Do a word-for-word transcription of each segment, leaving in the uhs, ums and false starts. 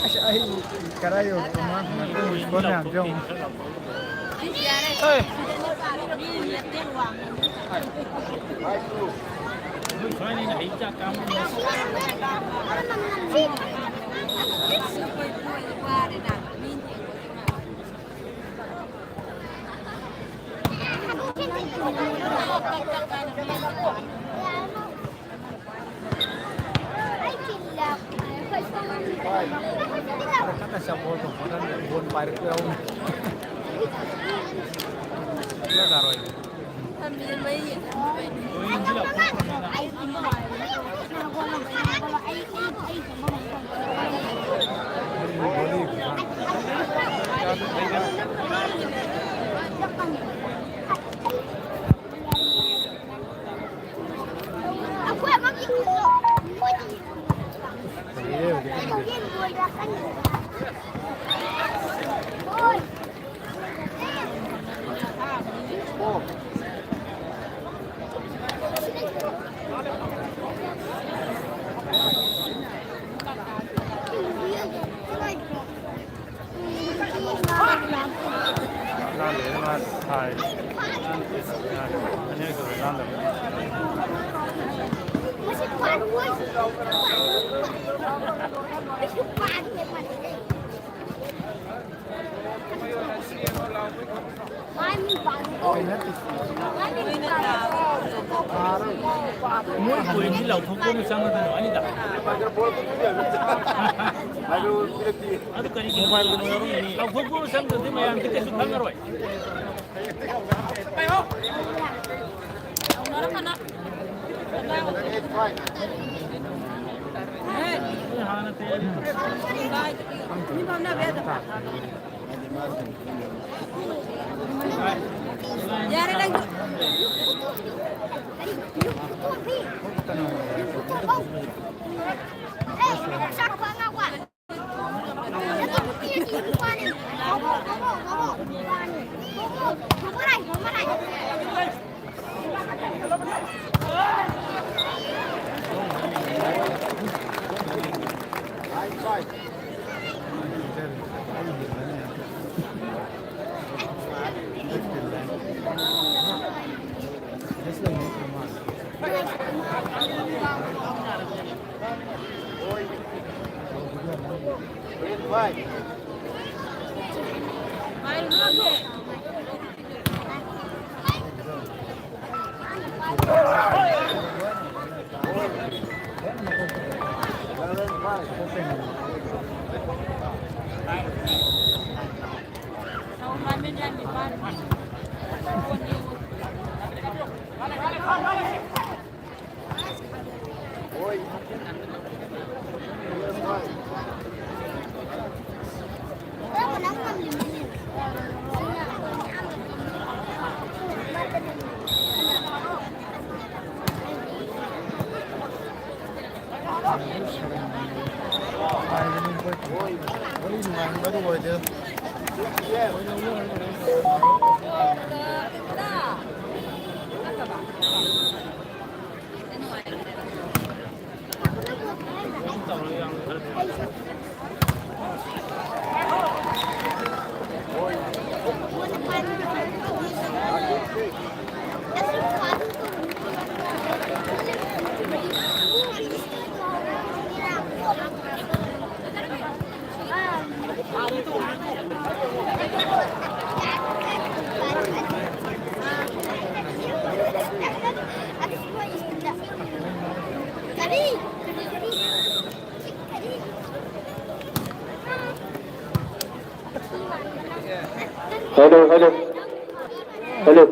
ꯑꯁ, ꯑꯩ ꯀꯗꯥꯏ ꯌꯧꯔꯛꯄꯅꯣ? ꯃꯌꯥꯝꯁꯦ ꯌꯦꯡꯉꯨ꯫ ꯀꯟꯅ ꯆꯠꯄ ꯈꯣꯠꯄ ꯀꯟꯅ ꯕꯣꯜ ꯄꯥꯏꯔꯛꯄ ꯌꯥꯎꯅ꯫ ꯗꯔꯀꯥꯔ ꯑꯣꯏ꯫ ꯃꯣꯏ ꯄꯣꯏꯟꯁꯤ ꯂꯥꯎꯊꯣꯛꯄ ꯑꯃ ꯆꯪꯉꯗꯅ ꯑꯅꯤꯗ꯫ ꯑꯗꯨ ꯀꯔꯤꯒꯤꯅꯣ? ꯂꯥꯎꯊꯣꯛꯄ ꯑꯃ ꯆꯪꯗ꯭ꯔꯗꯤ ꯃꯌꯥꯝꯗꯤ ꯀꯩꯁꯨ ꯈꯪꯉꯔꯣꯏ꯫ ꯍꯥꯟꯅ ꯇꯧꯔꯤ꯫ ꯌꯥꯔꯦ ꯅꯪ꯫ Hello, hello, hello.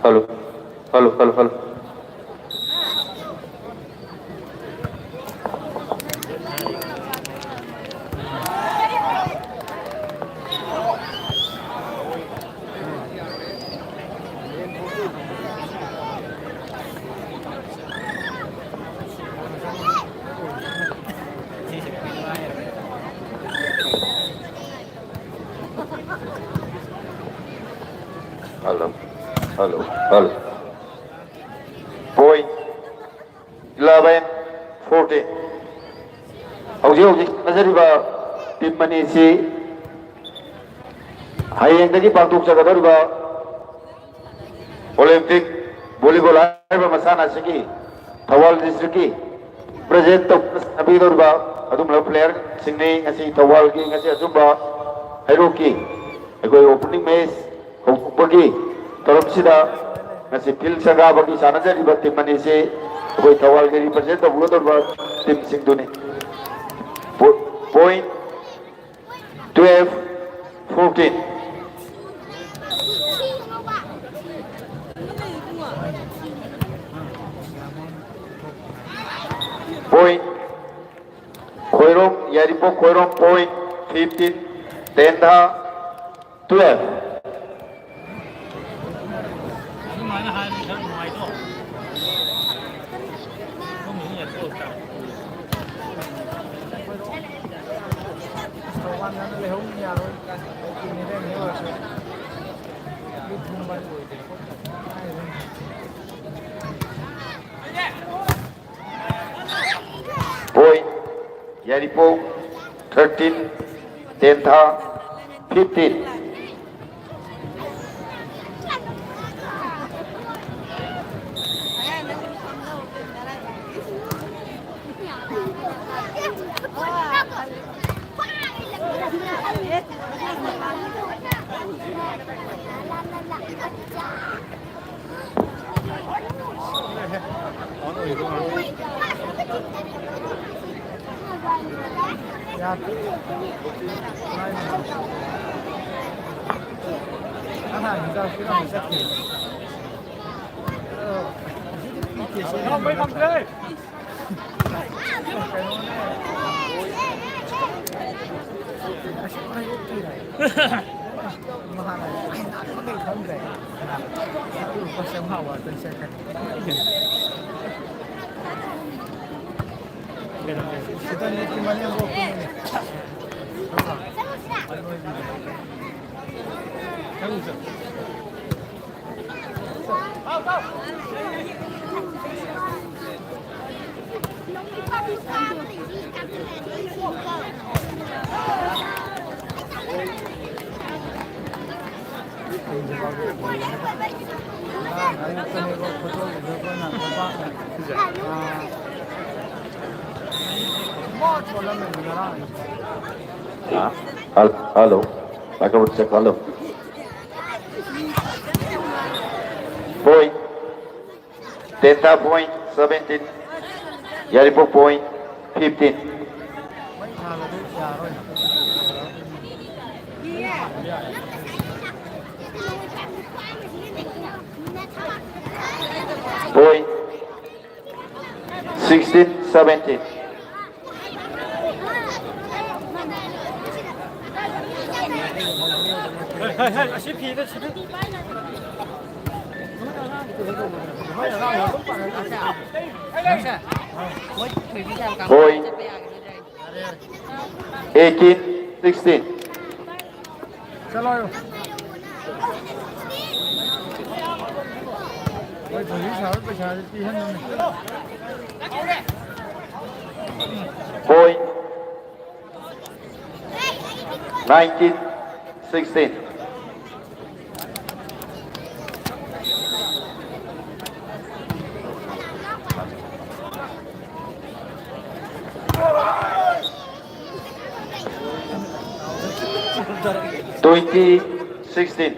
Hello, hello, hello, hello. Hello, hello, hello. Point eleven fourteen. ꯍꯧꯖꯤꯛ ꯍꯧꯖꯤꯛ ꯁꯥꯟꯅꯖꯔꯤꯕ ꯇꯤꯝ ꯑꯅꯤꯁꯤ ꯍꯌꯦꯡꯗꯒꯤ ꯄꯥꯡꯊꯣꯛꯆꯒꯗꯧꯔꯤꯕ ꯑꯣꯂꯦꯝꯄꯤꯛ ꯚꯣꯂꯤꯕꯣꯜ ꯍꯥꯏꯔꯤꯕ ꯃꯁꯥꯟꯅ ꯑꯁꯤꯒꯤ ꯊꯧꯕꯥꯜ ꯗꯤꯁꯇ꯭ꯔꯤꯛꯀꯤ ꯄ꯭ꯔꯖꯦꯟ ꯇꯧꯗꯨꯅ ꯁꯥꯟꯅꯕꯤꯒꯗꯧꯔꯤꯕ ꯑꯗꯨꯒꯨꯝꯂꯕ ꯄ꯭ꯂꯦꯌꯔꯁꯤꯡꯅꯤ꯫ ꯉꯁꯤ ꯊꯧꯕꯥꯜꯒꯤ ꯉꯁꯤ ꯑꯆꯨꯝꯕ ꯍꯩꯔꯣꯛꯀꯤ ꯑꯩꯈꯣꯏ ꯑꯣꯄꯅꯤꯡ ꯃꯦꯆ ꯍꯧꯗꯣꯛꯄꯒꯤ ꯇꯧꯔꯛꯁꯤꯗ ꯉꯁꯤ ꯐꯤꯜ ꯁꯪꯒꯥꯕꯒꯤ ꯁꯥꯟꯅꯖꯔꯤꯕ ꯇꯤꯝ ꯑꯅꯤꯁꯤ ꯑꯩꯈꯣꯏ ꯊꯧꯕꯥꯜꯒꯤ ꯔꯤꯄ꯭ꯔꯖꯦꯟ ꯇꯧꯒꯗꯧꯔꯤꯕ ꯇꯤꯝꯁꯤꯡꯗꯨꯅꯤ꯫ ꯄꯣꯏꯟ ꯇꯨꯌꯦꯜꯐ ꯐꯣꯔꯇꯤꯟ꯫ ꯄꯣꯏꯟ ꯈꯣꯏꯔꯣꯝ, ꯌꯥꯏꯔꯤꯄꯣꯛ ꯈꯣꯏꯔꯣꯝ ꯄꯣꯏꯟ ꯐꯤꯐꯇꯤꯟ, ꯇꯦꯟꯊꯥ ꯇꯨꯌꯦꯜꯐ꯫ ꯌꯥꯏꯔꯤꯄꯣꯛ thirteen, ꯇꯦꯟꯊꯥ fifteen꯫ Hello, microphone check, hello. ꯍꯣꯏ꯫ ꯇꯦꯟꯊꯥ point seventeen, ꯌꯥꯏꯔꯤꯄꯣꯛ point fifteen꯫ Point sixteen seventeen꯫ Point eighteen sixteen꯫ ꯆꯠꯂꯣ꯫ ꯃꯣꯏ ꯊꯣꯏꯕꯤ ꯁꯥꯕ ꯄꯩꯁꯥꯁꯦ ꯄꯤꯍꯟꯕꯅꯤ꯫ Point Nineteen sixteen. Twenty sixteen.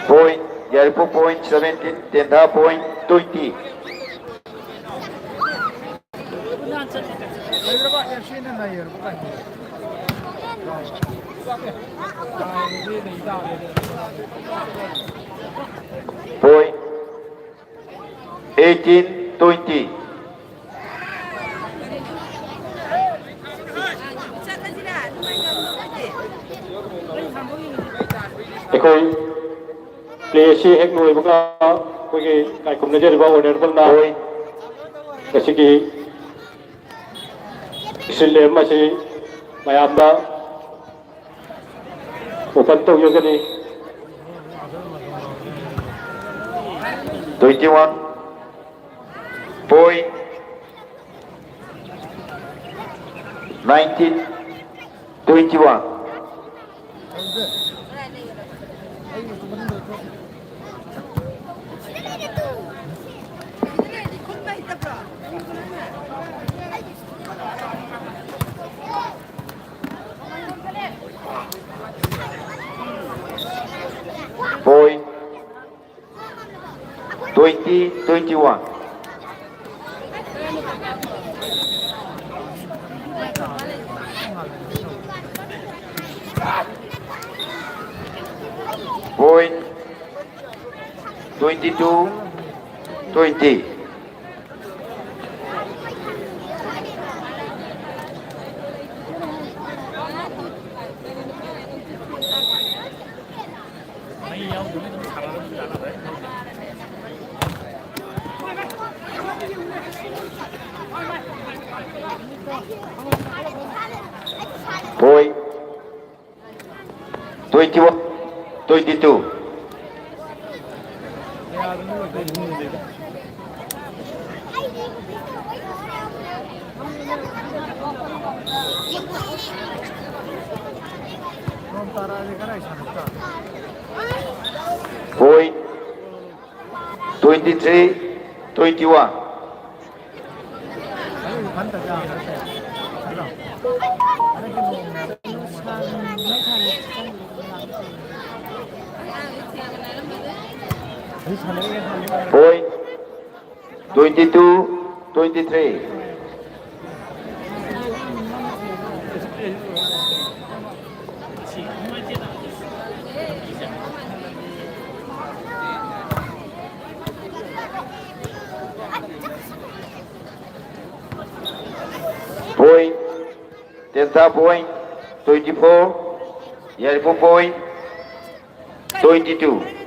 Point, Yairipok point seventeen, Tendha point twenty. Point eighteen twenty. ꯑꯩꯈꯣꯏ play ꯑꯁꯤ ꯍꯦꯛ ꯂꯣꯏꯕꯒ ꯑꯩꯈꯣꯏꯒꯤ ꯉꯥꯏꯈꯨꯝꯅꯖꯔꯤꯕ ꯑꯣꯅꯔꯦꯕꯜꯅ ꯉꯁꯤꯒꯤ ꯁꯤꯜꯂꯦꯝ ꯑꯁꯤ ꯃꯌꯥꯝꯗ ꯑꯣꯄꯟ ꯇꯧꯖꯒꯅꯤ꯫ Twenty one point nineteen twenty one. Point twenty twenty one. Point twenty two twenty. Point twenty one Twenty two. Point. Twenty three, twenty one. Point. Twenty two, twenty three. Point. Tenta point. Twenty four. Yairifo point. Twenty two.